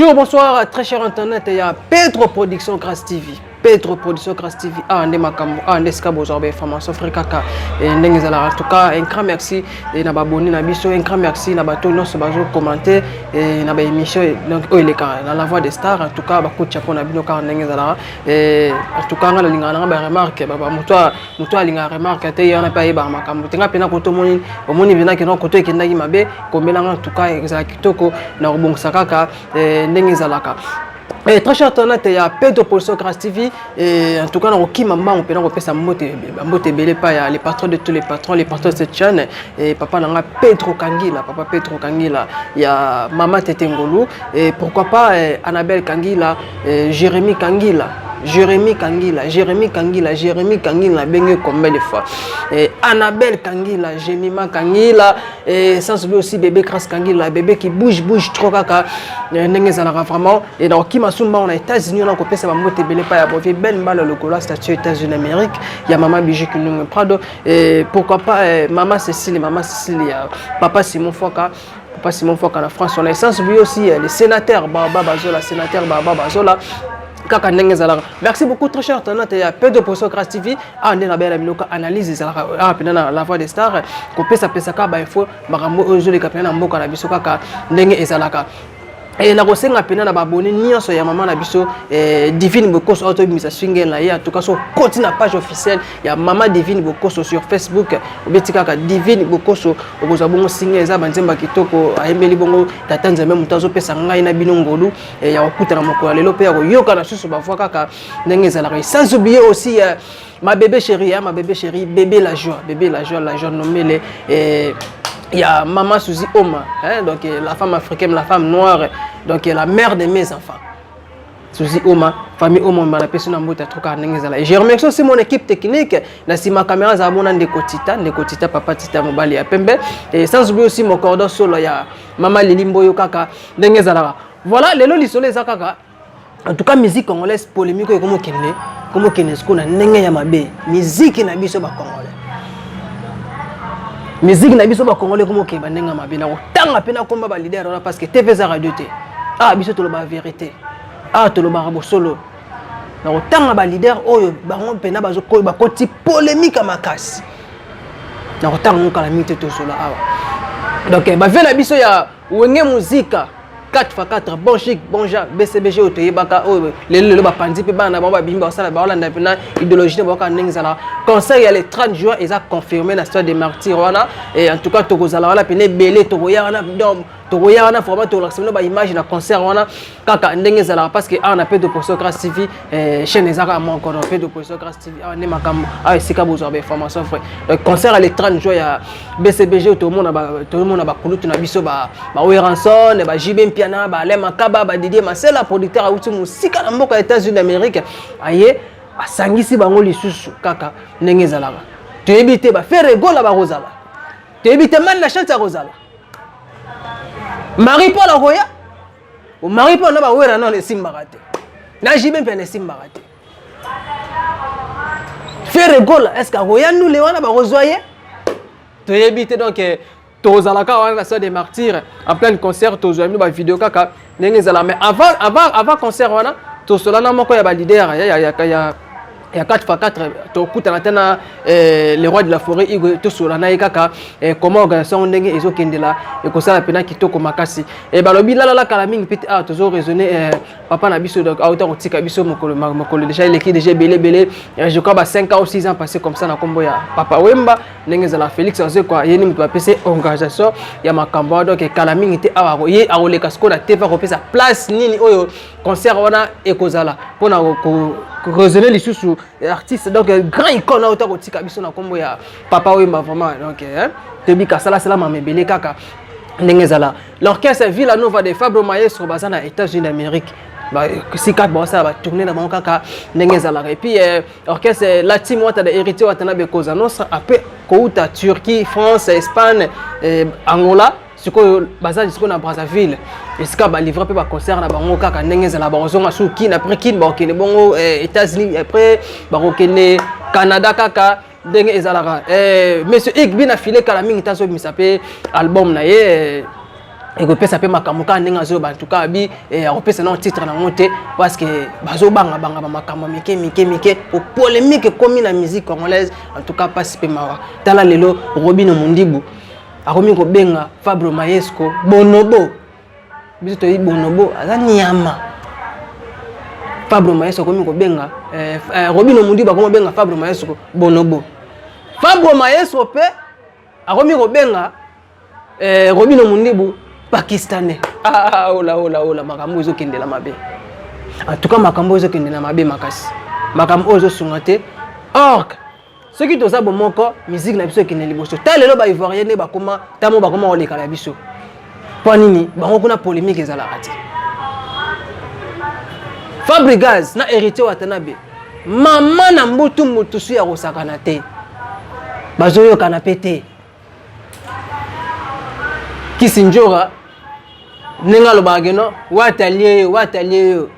Bonjour, bonsoir, très cher internaute, il y a Pedro Production Grâce TV. Pedro Production Grâce TV, ah, nde makambo, ah, nde sika bozwa ba information frère kaka, et ndenge ezalaka. En tout cas, un grand merci et na ba abonné na biso, un grand merci na bato nyonso bazo commenter et na ba émission donc oyo eleka na la voix des stars. En tout cas, ba coup de chapeau na bino kaka ndenge ezalaka. Et en tout cas, nga nalingaka nanga ba remarque, ba moto moto alingaka remarque te, ye wana mpe ayebaka makambo te. Nga mpe na koto omoni omoni mpenza keno koto ekendaki mabe, komelanga. En tout cas, ezala kitoko na kobongisa kaka ndenge ezalaka. Très cher internaute ya Pedro Production Grâce TV, et en tout cas nakokima mbango mpena kopesa mbote, mbote ebele pa ya les patrons de tous les patrons, les patrons de cette chaîne, et papa nanga Pedro Kangila, papa Pedro Kangila ya mama Tete Ngolu, et pourquoi pas Annabelle Kangila, Jérémy Kangila, Jérémy Kangila, Jérémy Kangila, Jérémy Kangila, bengue combien de fois, et Annabelle Kangila, Jemima Kangila, et sans oublier aussi bébé Grâce Kangila, bébé qui bouge, bouge trop kaka ndenge ezalaka vraiment. Et donc Kima Sumba on a États-Unis, on a kopesa bambote ebele pa ya bovie Ben Mbala lokola statue États-Unis d'Amérique ya mama Bijou Kinungu Prado, et pourquoi pas maman Cécile, maman Cécile ya papa Simon Foka, papa Simon Foka na France. On a sans oublier aussi les sénateurs Baba Bazola, sénateur Baba Bazola kaka ndenge ezalaka. Merci beaucoup, très cher internaute ya Pedro Production Grâce TV. Awa nde nabela biloko analyse ezalaka awa mpena na la voix des stars, kopesapesa kaka bainfo, makambo oyo ezoleka mpena na mboka na biso kaka ndenge ezalaka. E nakosenga mpena na baabonnés nyonso ya mama na biso Divine Bokoso oyo tobimisa single na ye. En tout cas, so okoti na page officielle ya mama Divine Bokoso sur Facebook, obeti kaka Divine Bokoso, okozwa bongo single. Eza banzembo ya kitoko ayembeli bongo tata Nzambe, moto azopesa ngai na bino ngolu ya kokutana mokolo ya lelo mpe ya koyoka na susu bavoix kaka ndenge ezalaka. Sans oublier aussi ma bébé chérie, hein, ma bébé chérie, bébé la joie, bébé la joie, la joie nommée les il y a maman Suzy Oma, hein, donc la femme africaine, la femme noire, donc la mère de mes enfants. Suzy Oma, famille Oma, napesi na mbote atoka ndenge ezala. Et je remercie aussi mon équipe technique, na sima caméra za mona ndeko Tita, ndeko Tita, papa Tita mobali ya pembe, et sans oublier aussi mon cordon solo ya mama Lili Mboyo kaka ndenge ezalaka. Voilà, lelo lisolo eza kaka en tout cas musique congolaise, polémique oyo ekomokende komokende sikoyo na ndenge ya mabe. Musique na biso bacongolais, musique na biso bacongolais ekomokende bandenge ya mabe. Na kotanga mpe nakomba baleader wana parce que TV eza radio te. Ah, biso tolobaka vérité, ah, tolobaka bosolo. Na kotanga baleader oyo bango mpena bakoti polémique ya makasi, na kotanga ngo kala mingi te, tozola awa. Donc bavie na biso ya Wenge Muzika 4x4, bon chic bon genre, BCBG oyo toyebaka, oyo lelo lelo bapanzi mpe bana na bango babimi, basala baolanda mpena idéologie na bango ndenge ezalaka. Concert ya le 30 juin eza confirmé na stade des Martyrs wana. Et en tout cas, tokozala wana pene ebele, tokoya wana. Donc tokoya wana vraiment, tokolakisa bino baimage na concert wana kaka ndenge ezalaka, parce que awa na Pedro Production Grâce TV, chaîne eza kaka moko na Pedro Production Grâce TV. Awa nde makambo, awa esika bozwa bainformation vrai. Donc concert ya le 30 juin ya BCBG, tomona bakulutu na biso, baWerrason, baJB Mpiana, baAlain Makaba, baDidier Masela, producteur awuti mosika na mboka ya États-Unis d'Amérique, aye asangisi bango lisusu kaka ndenge ezalaka. Toyebi te baFerre Gola bakozala, toyebi te mani na chance akozala, Marie Paul akoya. Marie Paul na bawera nano esimbaka te, na JB mpe na esimbaka te. Ferre Gola, est ce que akoya ndule wana bakozwa ye? Toyebi te. Donc tozalaka wana na stade des Martyrs en plein concert, tozwa bino bavideo kaka ndenge ezala. Mais avant concert wana, tosolana moko ya baleader ya 4x4, tokutana te na le roi de la forêt Igo, tosola na ye kaka comment organisation ndenge ezokendela, ekosala mpena kitoko makasi. Balobi lalala kala mingi mpe te awa tozo raisonner papa na biso. Donc auta kotika biso mokolo mokolo déjà eleki déjà ebele ebele, je crois ba 5 ans ou 6 ans passé comme ça, na nkombo ya papa Wemba ndenge ezala. Félix Wazekwa ye ni moto bapesi organisation ya makambo wana. Donc kala mingi te awa ye akoleka sikoyo na TV, akopesa place nini oyo concert wana ekozala mpona raisonner lisusu artiste, donc grand icône auta kotika biso na nkombo ya papa Wemba vraiment. Donc toyebi kasalasala mama ebele kaka ndenge ezala. L'orchestre Villa Nova de Fabro Maestro baza na États-Unis d'Amérique, sika basala batournée na bango kaka ndenge ezalaka. Et puis orchestre la team Wata de Héritier Watanabe Cosa Nostra, après kouta Turquie, France, Espagne, Angola, sikoyo baza sikoyo na Brazzaville, esika balivre mpe baconcert na bango kaka ndenge ezala. Bakozonga su Kine, après Kine bakokende bongo États-Unis, après bakokende Canada kaka ndenge ezalaka. Monsieur Igbi na file kala mingi te azobimisa mpe album na ye. Ekopesa mpe makambo kaka ndenge azoloba. En tout cas abi akopesa nao titre nango te, parce que bazobangabanga bamakambo mike mike mike po polémique ekomi na musique congolaise. En tout cas mpasi mpe mawa. Tala lelo Robino Mondibu akomi kobenga Fabro Maesco bonobo. Biso toyebi bonobo aza nyama. Fabro Maesco akomi kobenga Robino Mondibu akomi kobenga Fabro Maesco bonobo. Fabro Maesco mpe akomi kobenga Robino Mundibu pakistanais. Ah, ola ola ola, makambo ezokendela mabe. En tout cas makambo ezokendela mabe makasi, makambo oyo ezosunga te. Or soki toza bomoko, musique na biso ekende liboso. Ta lelo baivoirien nde bakoma ntango bakoma koleka na biso. Mpo nini? Bango kuna polémique ezalaka te. Fabregas na Héritier Watanabe, mama na mbutu mutusu ya kosakana te, bazoyokana mpe te. Kisi Njora ndenge alobaka keno watalie yo, watalie yo,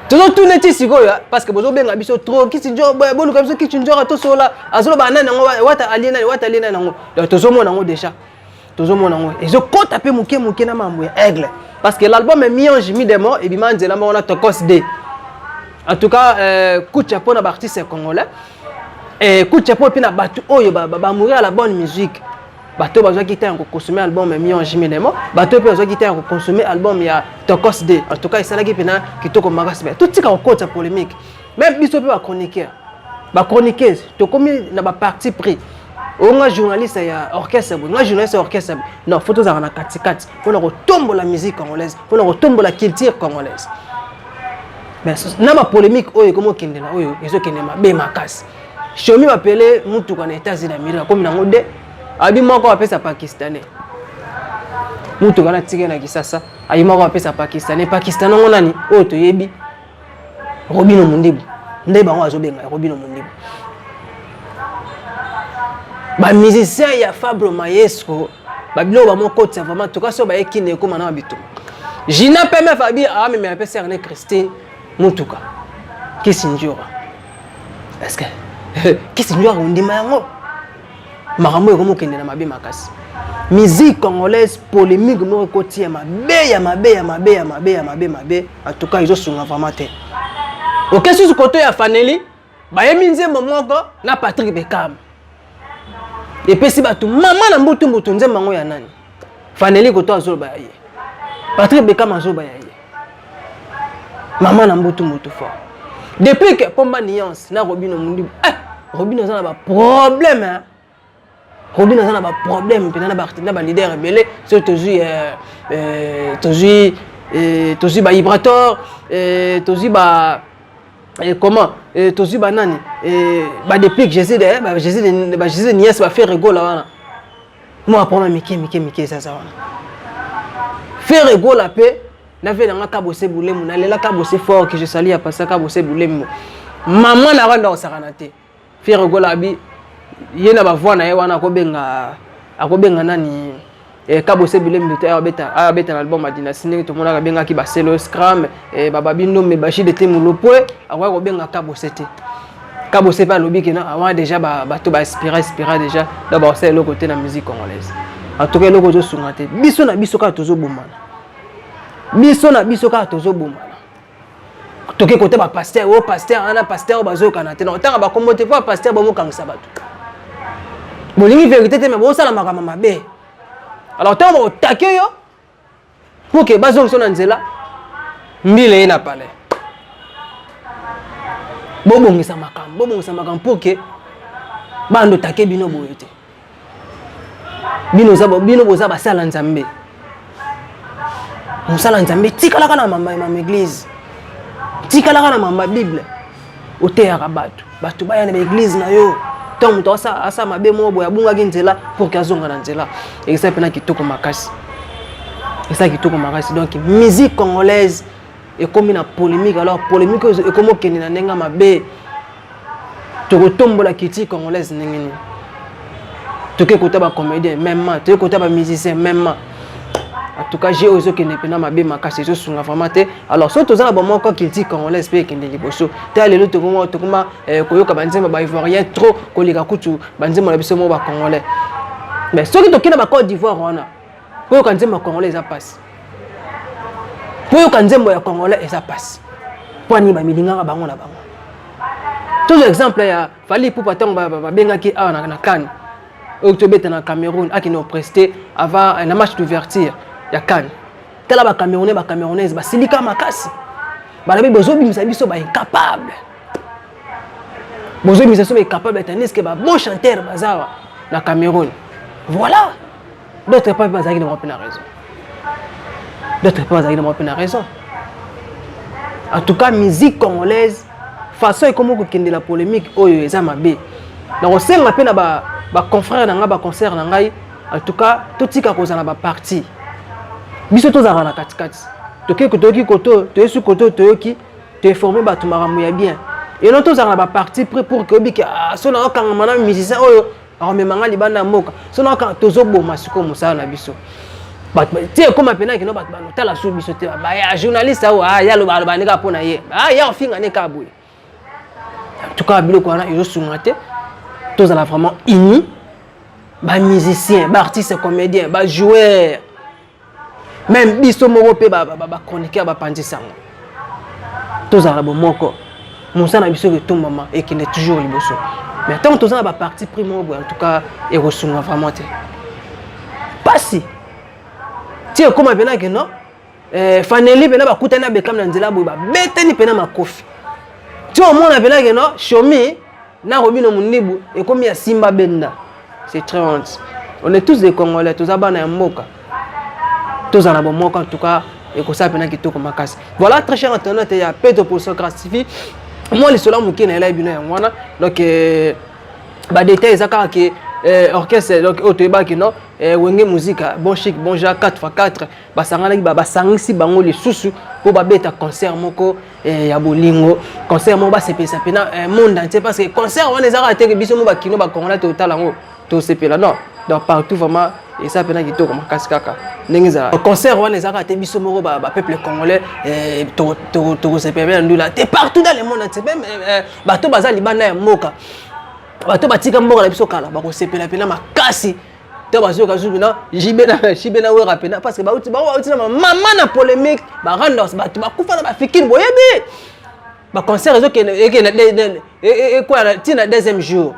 tozotuna ti sikoyo, parce que bozobenga biso trop Kisi Njora, boluka biso Kisi Njora tosola. Azoloba nani yango wata alie nani, wata alie nani yango. Donc tozomona yango déjà, tozomona yango ezokɔta mpe moke moke na mambo ya Aigle, parce que l'album Mi-ange Mi-démon ebima nzela moko na Tokos D. En tout cas coup de chapeau na baartiste congolais, coup de chapeau mpe na bato oyo bamourir à la bonne musique, bato oyo bazwaki temps ya koconsommer album Mi-ange Mi-démon, bato oyo mpe bazwaki temps ya koconsommer album ya Tokos D. En tout cas esalaki mpena kitoko makasi. Me totika kokota polémique. Même biso mpe bachroniqueur, bachroniqueuse, tokomi na baparti pris. Oyo nga journaliste ya orchestre boye, nga journaliste ya orchestre boye. Non, faut tozalaka na katikati mpona kotombola musique congolaise, mpona kotombola culture congolaise. Mais na bapolémique oyo ekomi okendela, oyo ezokende mabe makasi. Shomi bapele mutuka na États-Unis d'Amérique, akomi nango de abi moko apesa pakistanais mutuka na tike na Kisasa. Ayi moko apesa pakistanais. Pakistanais ngo nani? Oyo toyebi, Robino Mundibu nde bango azobenga Robino Mundibu. Bamusicien ya Fabro Maesco, babiloko bamokotisa vraiment toka so baye kini ekóma na bitumba. Gina pmf abi amemela mpe serne Christine mutuka. Kisi Njora, est ce que Kisi Njora ondima yango? Makambo ekomi okende na mabe makasi. Musique congolaise, polémique moko ekoti ya mabe, ya mabe, ya mabe, ya mabe, ya mabe mabe. En tout cas ezosunga vraiment te. Oke susu koto ya Faneli, bayemi nzembo moko na Patrick Bekam, epesi bato mama na mbutu mbutu. Nzembo yango ya nani? Faneli koto azoloba ya ye, Patrick Bekam azoloba ya ye, mama na mbutu mbutu fort. Depuis que Pomba Nuance na Robino Mundibu, Robino aza na baproblème, hein? Robino aza na baproblème mpena na baleader ebele. Soki tozwi baibrator, tozwi ba comment, tozwi banani, badeplique Jésus de Jésus de Nies, baFerre Gola wana, mwa problème mike mike mike ezaza wana. Ferre Gola mpe na ve nanga Kabose Bulemu, nalela Kabose fort, que je salue ya pasa Kabose Bulemu, mama na rwanda kosakana te. Ferre Gola abi ye na bavoix na ye wana akobenga nani, Kabose Bulemu te, ayabeta na album ya Dynastie. Ndenge tomonaka abengaki baselo Scram, bababi Ndombe, Bashide te, Mulopwe, akoki kobenga Kabose te. Kabose mpe alobi ke awa déjà bato bainspira inspira déjà, donc bakosala eloko te na musique congolaise. En tout cas eloko ezosunga te. Biso na biso kaka tozobomana, biso na biso kaka tozobomana. Toke kote bapasteur oyo, pasteur wana, pasteur oyo bazoyokana te. Na otanga bakombo te, po bapasteur bomokangisa bato, bolingi vérité te, me bosala makambo mabe. Alors ntango bakotake yo pour ke bazongisa na nzela, mbila ye na palais. Bobongisa makambo, bobongisa makambo pour ke bando take bino boye te. Bino boza basala Nzambe, mosala Nzambe tikalaka na mama mama église, tikalaka na mama Bible, oteyaka bato, bato baya na baeglise na yo. Ntango moto asala mabe moko boye, abungaki nzela, pour ke azonga na nzela, eza mpena kitoko makasi, eza kitoko makasi. Donc musique congolaise ekomi na polémique. Alors polémique oyo ekomi okende na ndenge mabe. Tokotombola culture congolaise ndenge nini? Toke kota bacomédien mêmement, toke kota bamusicien mêmement. En tout cas je oyo ezokende mpena mabe makasi, ezosunga vraiment te. Alors soki toza na bomoko, culture congolaise mpe ekende liboso. Te lelo tokoma koyoka banzembo baivoirien trop koleka kutu banzembo na biso moko bacongolais. Mais soki tokende ba Côte d'Ivoire wana, Mpo yoka nzembo ya congolais eza mpasi, mpo yoka nzembo ya congolais eza mpasi. Mpo ani bamilingaka bango na bango. Tozwa exemple ya Fally Ipupa, ntango babengaki awa na CAN oyo tobeta na Cameroun, akende koprester avant na match d'ouverture ya CAN. Tala Bacamerounais, Bacamerounaise basilika makasi, balobi bozobimisa biso baincapable, bozobimisa biso baincapable, tandis que babon chanteur baza na Cameroun. Voilà, d'autre part bazalaki na bango mpe na raison, d'autre part bazalaki na bango mpe na raison. En tout cas, musique congolaise, façon ekomi kokendela polémique oyo eza mabe. Nakosenga mpe na baconfrère na ngai, baconcert na ngai, en tout cas totika kozala baparti. Biso tozalaka na katikati, tokoki toyoki koto, toyesi koto, toyoki, toinforme bato makambo ya bien. Eno tozalaka na baparti pris pour que oyebiki so naokangama na musicien oyo akomema nga libanda ya mboka, so naokanga, tozoboma sikoyo mosala na biso. Ti ekóma mpena kino bato banotala su biso te, baya journaliste awo ya aloba aloba nde kaka mpo na ye, ya kofinga nde kaka boye. En tout cas, biloko wana ezosunga te. Tozala vraiment unis, bamusicien, baartiste comédien, bajoueur, même biso moko mpe bachroniqueur, bapanzi sango, tozala bomoko, mosala na biso ekotombama, ekende toujours liboso. Mais ntango toza na baparti pris moko boye, en tout cas ekosunga vraiment te. Pasi ti ekóma mpena ke non, faneli mpena bakutani na Bekam na nzela boye, babetani mpena makofi. Ti omona mpena ke non, Shomi na Robino Mundibu ekomi ya simba benda. C'est très honte. On est tous des Congolais, toza bana ya mboka, tozala bomoko. En tout cas, ekosala mpena kitoko makasi. Voilà, très cher internaute ya Pedro Production Grâce TV, mwa lisolo ya moke na elai bino yango wana. Donc badétail eza kaka ke orchestre, donc oyo toyebaki non, Wenge Musica, Bon Chic Bon Ja 4 x 4, basanganaki, basangisi bango lisusu mpo babeta concert moko ya bolingo, concert moko basepelisa mpena monde entier, parce que concert wana eza kaka teke biso mo bakino bakongola totala yango tosepela, non. Donc partout vraiment eza mpena kitoko makasi kaka ndenge ezala. Concert wana eza kaka te biso moko bapeuple congolais tokosepela mpe na ndula te, partout dans le monde entier, même bato baza libanda ya mboka, bato batika mboka na biso kala, bakosepela mpena makasi to bazoyoka zuzu na JB na Wera mpena, parce que bauti, bango bauti na mama na polémique, barandos, bato bakufa na bafikini. Boyebi baconcert ezokende ekwaya ntina deuxième jour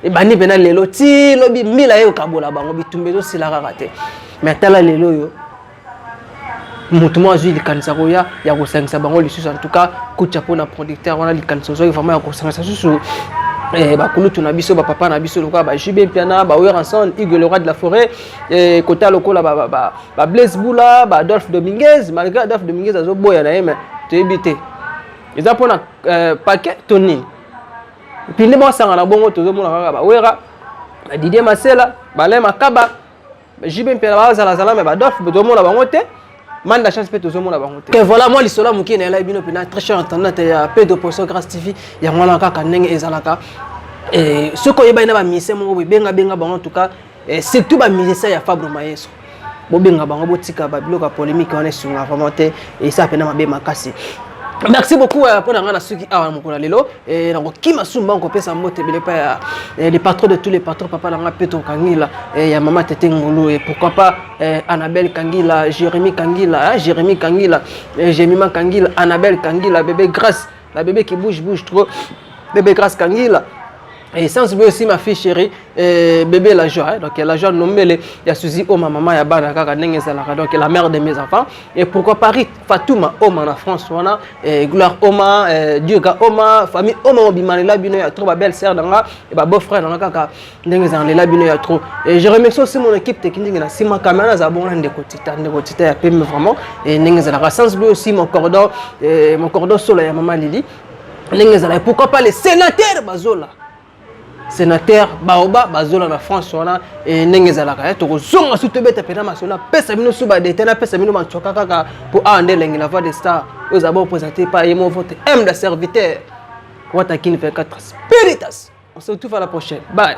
ebandi mpena lelo ti lobi, mbila ye okabola bango, bitumba ezosila kaka te. Mais tala lelo oyo moto moko azwi likanisa koya ya kosangisa bango lisusu. En tout cas, kutia mpona producteur wana, likanisa ozwaki vraiment ya kosangisa susu bakulutu na biso, bapapa na biso lokola ba JB Mpiana, ba Werrason, Hugo le roi de la forêt, kota lokola ba Blaise Bula, ba Adolphe Dominguez, malgré Adolphe Dominguez azoboya na ye, mais toyebi te eza mpona paquet to nini. Puis nde basangana bongo, tozomona kaka bawera, badidier Masela, Balain Makaba, JB Mpiana bazalazala, mais baadolphe tozomona bango te, Manda Chance mpe tozomona bango te. Voilà, mwa lisolo ya moke na elai bino mpena, très cher internaute ya Pedro Production Grâce TV. Yango wana kaka ndenge ezalaka. Soki oyebani na bamusicien moko boye, bengabenga bango. En tout cas, surtout bamusicien ya Fabre Maestro, bobenga bango, botika babiloko ya polémique wana, esunga vraiment te, esa mpena mabe makasi. Merci beaucoup mpo na ngai na suki awa na mokolo ya lelo. Nakokima sumba kopesa mbote ebele epai ya le patron de tous les patrons, papa na ngai Petro Kangila, ya mama Tete Ngulu, et pourquoi pas Annabelle Kangila, Jérémy Kangila, hein, Jérémy Kangila, Jémima Kangila, Annabelle Kangila, bébé Grâce, la bébé qui bouge bouge trop, bébé Grâce Kangila. Et sans oublier aussi ma fille chérie, bébé la joie, hein, donc la joie nommée ya Suzy Oma, maman ya bana kaka ndenge ezalaka, donc la mère de mes enfants. Et pourquoi pas Rit Fatouma Oma na France wana, Gloire Oma, Dieuga Oma, famille Oma mobima bino ya trop, ba belle sœur nanga et ba beau frère nanga kaka ndenge ezalaka bino ya trop. Et je remercie aussi mon équipe technique na sima caméra, za bon ndeko Tita, ndeko Tita ya pembe vraiment, et ndenge ezalaka. Sans oublier aussi mon cordon solo ya mama Lili ndenge ezalaka. Pourquoi pas les sénateurs Bazola, sénateur Baoba Bazola na France wana, ndenge ezalaka. Tokozonga su, tobeta mpena masolo, apesa bino su badete, napesa bino bancoka kaka mpo awa nde elengi la voix de star oyo eza bon présenté par ye mo, votre humble serviteur Watakini 24 Spiritas. On se retrouve à la prochaine, bye.